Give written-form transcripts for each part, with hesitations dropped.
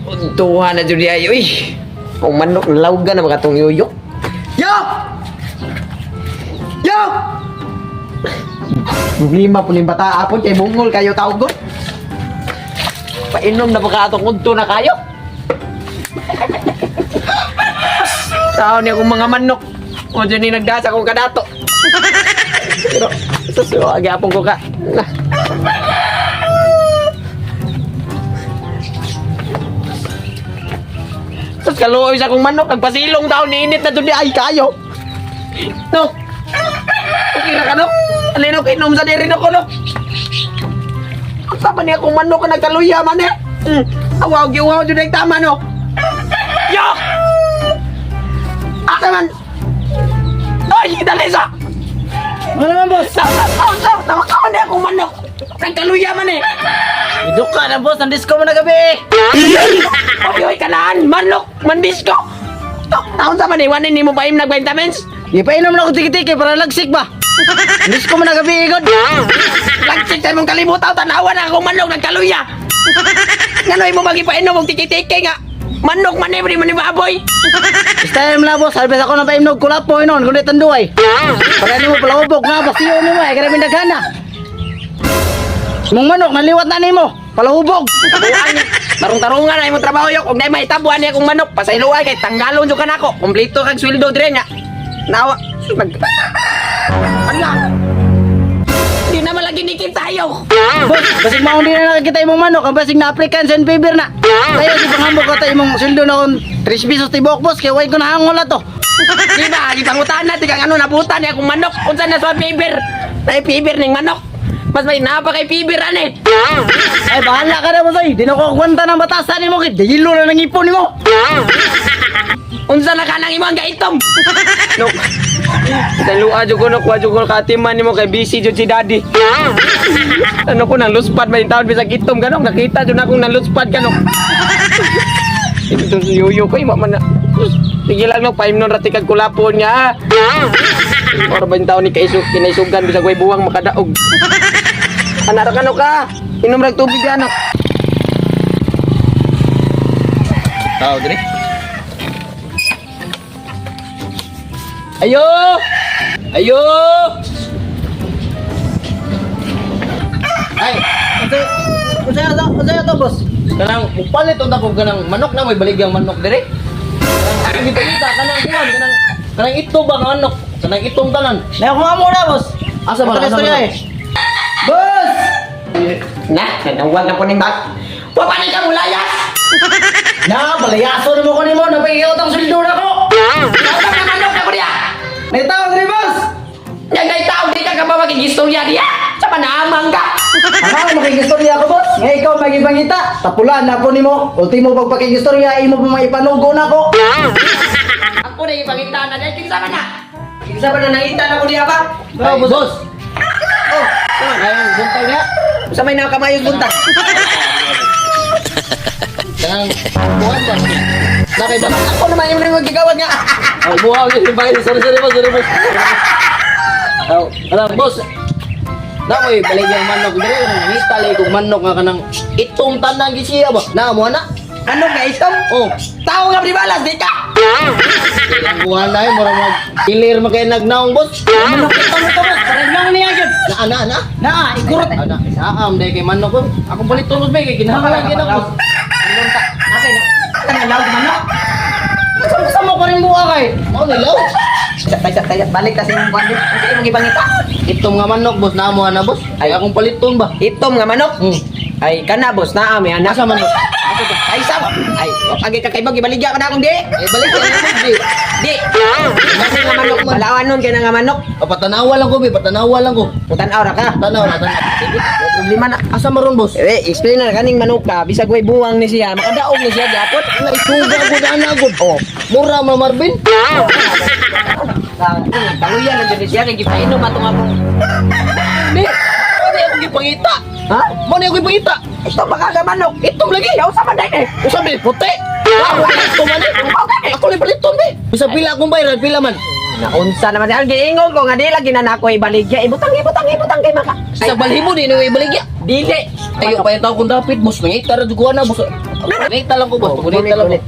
Untuhan na jud ay, uy. Kung manok lawga na makatong yuyok. Yo! Yo! Problema po ning bata apon kay bungol kayo tawgon. Painom na baka atong unto na kayo. Tao niya akong mga manok. O dyan ni nagdasa kong kadato. Pero, susuo, agapon ko ka. Nah. Tapos kaluoy sa akong manok, nagpasilong taon, niinit na doon ay kayo. No. Okay na ka, no? Alin, okay, inom sa diri no ko, no? Ang sama niya akong manok ka nagkaluya man eh. Awaw, giwaw, doon ay tama, no? Yo! Asa man? Ay, dali sa! Ano naman, boss? Taw, taw, taw, taw, taw, niya akong manok. Nagkaluya man eh. Idok ka na, boss. Nandis ko mo na gabi. Oy, oy, kanaan, manok, mandisko. Taon sa man eh, wanin ni mo pa im nag-vitamins? Ipainom na ako tiki-tiki para lagsik ba? Nandis ko mo na gabi, igod. Lagsik sa imong kalimutan, tanawa na akong manok, nagkaluya. Nganoy mo magipainom og tiki-tiki nga. Manok man eh, di man ni baboy. Style mo na, boss. Halbes ako na paimnog kulapo inon. Kundi tanduay. Para nimo palahubog nga. Basiyo nimo eh. Karabing daghana. Mong manok, naliwat na nimo. Palahubog. Buang, tarong-tarungan na imong trabaho yok. Og nay mahitabuan niya akong manok, pasayloan kay tanggalon jud ka nako. Kompleto kag sweldo dire nga. Nawa, nag. Ala. Di na malagi nikit tayo. Boss, basig maong di na nakakita imong manok. Ang basig na applicants and paper na. Kaya si pangambok ka tayo imong sweldo na kung 3 pesos tibok, boss. Kaya way ko nahangol na to. Di ba? Gipangutan na tikang ano nabutan niya akong manok. Unsa na sa fever? Nay fever ning manok. Mas may napa kay fever ane. Ay, bahala ka na, boss. Ay, di na ko kwenta ng batasan nimo. Kaya dahilo na ng ipon nimo. Unsa na ka nang imong gaitom? No. Talua jud ko no, kuha jud ko katiman nimo kay busy jud si daddy. Ano ko nang luspad man taon bisag itom ganok nakita jud akong nang luspad kanok. Ito si Yoyo ko ima man na. Sige lang no, paimnon ra tikag kulapon niya. Ora ba yung taon ni kaisug kinaisugan bisag way buwang makadaog. Ana ra kano ka? Inom rag tubig anak. Tao dire. Ayo! Ayo! Ay, Unsa unsa unsa to, boss? Kanang mupalit unta ko kanang manok na may baligyang manok dire. Kanang gipangita kanang kuan kanang kanang ito ba nga manok? Kanang itong tanan. Na ako mo na, boss. Asa ba? Ito na Asa ba? istorya eh. Boss! Na, nanawag na po ning bag. Wa pa ni ka mulayas! Na, balayaso nimo ko nimo, napaiyaw tang sweldo na ko. Nautang na manok na ko diya! Naitawag rin, boss. Yan kay tao, di ka ka ba makigistorya diya? Sa panamang ka! Ano, makigistorya ako, boss. Nga ikaw magipangita. Tapulan na po nimo. Ultimo pagpakigistorya, imo pa maipanugo na ko. Ako na ipangita na diya, kinsa man na? Kinsa man na nangita na ko diya ba? Ay, boss. Oh, ayong buntag niya. Sa may nakamayos buntag. Kanang kuan ba? Na kay ba? Ako naman yung nagigawad nga. Oh, buhaw gyud yung bahay. Sorry, sorry boss, sorry boss. Oh, alam boss. Na koy baligyang manok dire nang nangita lagi kog manok nga kanang itong tanan gid siya ba? Na mo na. Ano nga itong? Oh, Tao nga pribalas, di ka! ang kuha na eh, mura mag clear man kay nagnaong boss. Manok itong ito, boss. Parang niya yun. Na na na. Na, ikurot. Ana, saam dai kay manok ko. Akong baliton boss bay kay kinahanglan gyud ako. boss. Okay na. Ano lawag manok? Sa mo ko rin buha kay. Mao ni law. Tay, tay, balik kasi yung kwan. Ang imong ipangita. Itom nga manok boss, na mo ana boss. Ay akong paliton ba. Itom nga manok. Ay, kana boss, naa may anak. Asa man boss? Ay, sama. Ay, agi ka kay bag ibaligya ka na akong di. Ay balik kay boss di. Di. Kasi nga manok, balawan nun kay na nga manok. Oh, patanawa lang ko, be, patanawa lang ko. Mutanaw ra ka. Tanaw na, tanaw. Sige, wa problema na. Asa maron boss? Eh, explain na kaning manok ka, bisag way buwang ni siya, makadaog ni siya gyapon. Nga isuga ko na ana gud. Oh, Mura man Marvin. Kaluya lang jud ni siya kay gipainom atong akong. Di. Mo ni ako gipangita. Ha? Mo ni ako gipangita. Ito baka ka manok. Itom lagi. Yaw sa man eh. Usa be puti. Ako itom man. Ako ni paliton be. Bisa pila akong bayran, pila man. Naunsa naman siya. Ang giingon ko nga di lagi na nako ibaligya. Ibutang, ibutang, ibutang kay maka. Sa balhibo di ni ibaligya. Dili. Ayo pa yung tao kung dapit, boss. Nangita ra jud ko na, boss. Gunita lang ko, boss. Oh, Gunita lang ko. gunit.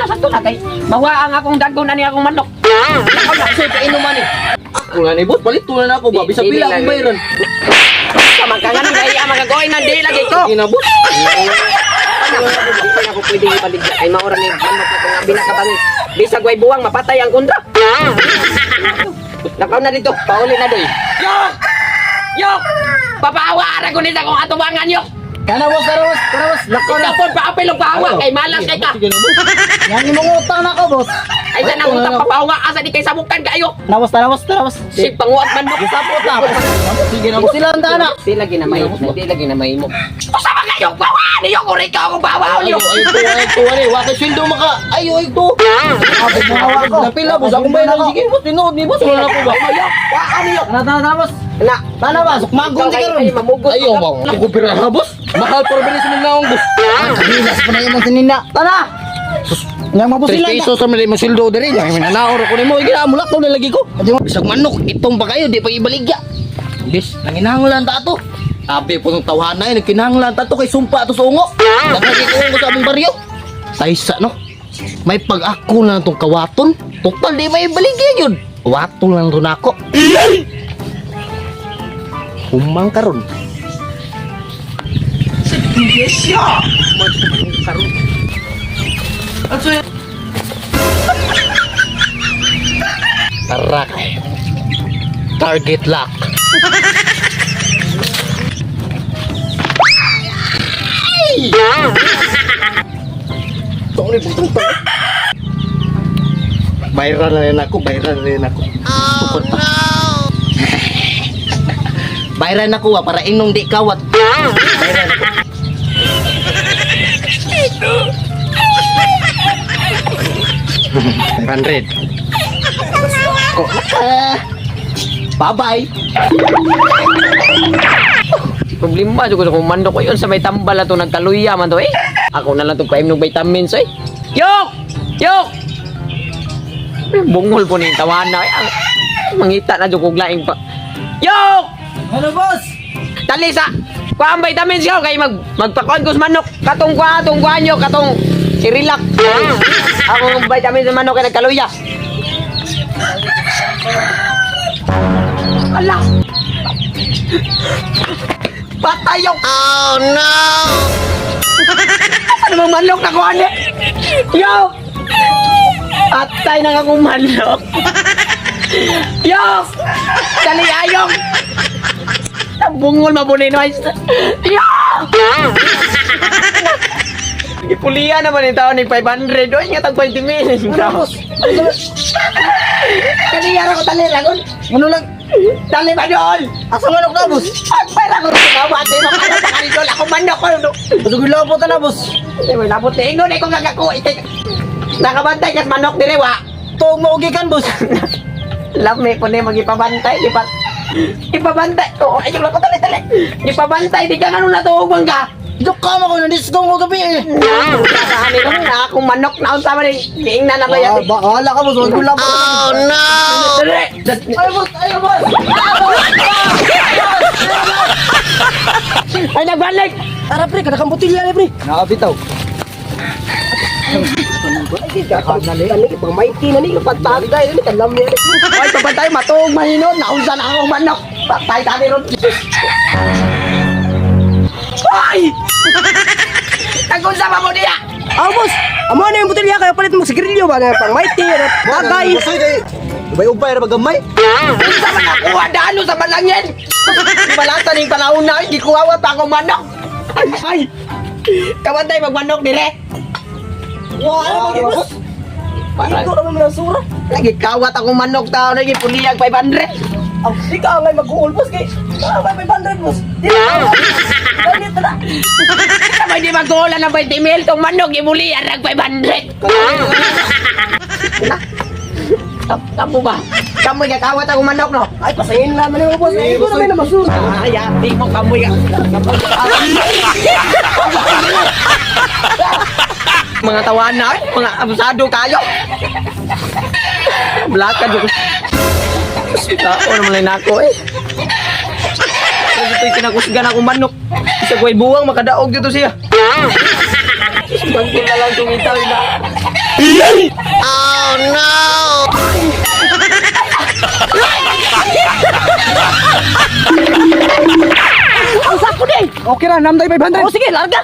Sakto na kay. Mawa ang akong dagon ani akong manok. Ako na kasi painuman eh. Ako na ni boss, palit na ako ba? Bisa Di- di pila lang akong bayaran. Sa man ka nga dai ang magagoy na di lagi ko. Sige na, boss. Ano, di na ko pwede ibaligya kay maura ni manok na kung binakabangis. Bisag way buwang mapatay ang kontra. Nakaw na dito, pauli na doy. Yok! Yok! Papaawa ara ko nita kung atubangan yok. Kana boss, tara boss, tara boss. Lakaw na. Ikaw po, paapil og paawa kay malas kay ka. Sige na, boss. Yang imong utang na ko, boss. Ay sa nang utang papaawa asa di kay sabukan kayo. Na boss, tara boss, tara boss. Si panguat manok. Sapot na. Sige na, boss. Sila ang dana. Di lagi na may, di lagi na may mo. Usa man kayo pawa niyo ko rikaw akong pawa Ayo, niyo. ayo to, ayo to, ano eh. Wakay sweldo maka. Ayo, ayo to. Bumawa ko. Napila, boss. Akong bayaran. Sige, boss. Tinuod ni boss. Wala na ko ba? Yok, waa niyo. Tara, tara, tara boss. Na, Tana ba, sukmagong di karon. Ay mamugot. Ayo, mo. Ako pira boss. Mahal pa rin sa mga naong, boss. Kabilas pa na imong sinina. Tana. Yang mabusilan 3 pesos sa mga mo sweldo diri. Yang minanaor ko nimo. Igina mo lakaw na lagi ko. Bisag manok, itong pa kayo di pa ibaligya. Bis, nanginahanglan ta ato. Sabi po nung tawhana eh, nagkinahanglan ta to kay sumpa ato sa ungo. Nagkakikuha ko sa among baryo. Taysa no. May pag-ako na tong kawaton. Total di may ibaligya yun. Waton lang to nako. Humang karon. Tara kay. Target lock. Viral na rin ako, viral na rin ako. Oh, no! Viral na ko ah, para inong di kawat. Viral ako. 500. Ko. Ah. Bye-bye. Problema jud ko sa kung manok ko yun sa may tambal na to nagkaluya man to eh. Ako na lang to paimnog vitamins eh. Yok! Yok! Bungol po ni tawana eh. Ang, mangita na jud kog laing pa. Yok! Ano boss? Dali sa kuha ang vitamins ko kay magpakuan ko sa manok. Katong kuha, atong kuha nyo, katong si Relax. Ako ang vitamins sa manok kay nagkaluya. Ala! Patay yung... Oh no! Ano bang manok na kuha ni? Yo! Patay na akong manok. Yo! Dali ayong! Ang bungol mabuli no. Yo! Ipuliya naman yung taon ni 500. Oy, nga tag 20 minutes. Ano boss? Kaniya ko tali ragon. Ano lang? Dali ba doon? Asa manok na boss? Ang pera ko sa kawate mo ano pa kanidol ako manok ko. No. Busog labot na boss. Ay, wala po tingon eh kung gagako. Ikay nakabantay kas manok dire wa. Tuong mo ugikan boss. Love me ko ni magipabantay ipa ipabantay. Oo, ayun lang ko tali tali. Ipabantay di ka ngano natuog man ka. Dok ka mo ko na disco mo gabi eh. Saan ni na akong manok na unsa man ni giingnan na ba Ah, yan? Bahala ka boss, wag labot. Oh no. Dali. Ay boss, ay boss. Ay nagbalik. Tara pre, kada kang botilya ni pre. Nakabitaw. Ay pabantay matuog mahinon naunsa na akong manok. Patay tani ron. Ay! Nagunsa pa mo niya? Ah, boss! Amo na yung botelya kaya palit mo sigarilyo ba na pang mighty, na tagay. Ubay-ubay ra bagamay. Unsa man nakuha dano sa balangin? Balatan ning panahon na gikuha pa akong manok. Ay, ay. Kabantay magmanok dire. Wah, ano ba boss? Para Ikaw naman mga sura. lagi kawat akong manok tao lagi puliyag 500. Aw, di ka angay mag-uul, boss kay. Ah, may 500 boss. Di na. Ganito na. Sabay di magkulang ng 20 mil tong manok ibulian ng 500. Na. Kamu ba? Kamu ya kawat akong manok no? Ay, pasangin naman yung boss. Ay, ikaw naman na masura. Ay, di mo kamu ya. Mga tawanan, ay, mga abusado kayo. Blaka jud. Tao naman lang nako eh. Ito'y kinakusgan akong manok. Isa ko'y buwang makadaog dito siya. Bangkin na lang tumitaw na. Ang sako di. Okay ra, namday 500. Oh, sige, larga.